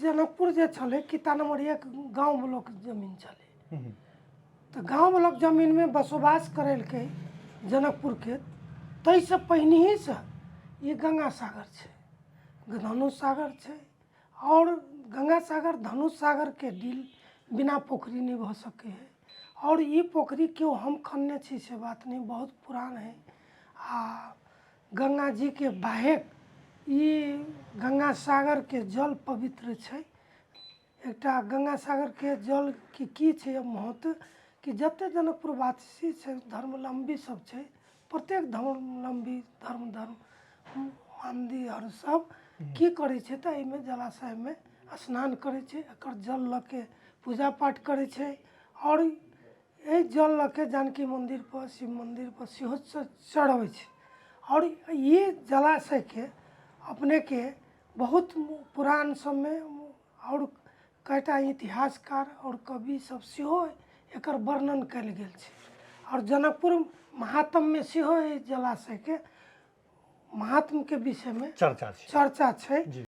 जनकपुर जे छलै, किता नंबर 1 गाँव ब्लॉक जमीन छलै। तऽ गाँव ब्लॉक जमीनमे बसोबास करेलकै जनकपुरके, ताहिसँ पहिनहिसँ ई गंगा सागर छै, धनुष सागर छै। आओर गंगा सागर धनुष सागरके डील बिना पोखरि नहि भऽ सकै हइ। आओर ई पोखरि केओ हम खनने छी से बात नहि, बहुत पुरान हइ। आ गंगा जीके बाहेक ई गंगा सागरके जल पवित्र छै। एकटा गंगा सागरके जलके की छै महत्व कि जते जनकपुरवासी छै, धर्मावलम्बी सब छै, प्रत्येक धर्मावलम्बी धर्म धर्म मन्दिर सब की करै छै तऽ एहिमे जलाशयमे स्नान करै छै, एकर जल लऽ के पूजा पाठ करै छै। आओर एहि जल लऽ के जानकी मन्दिरपर, शिव मन्दिरपर सेहो चढ़बै छै। आओर ई जलाशयके अपनेके बहुत पुरान सबमे आओर कएटा इतिहासकार आओर कवि सब सेहो एकर वर्णन कयल गेल छै। आओर जनकपुर महात्म्यमे सेहो एहि जलाशयके महात्म्यके विषयमे चर्चा छै, चर्चा छै। जी।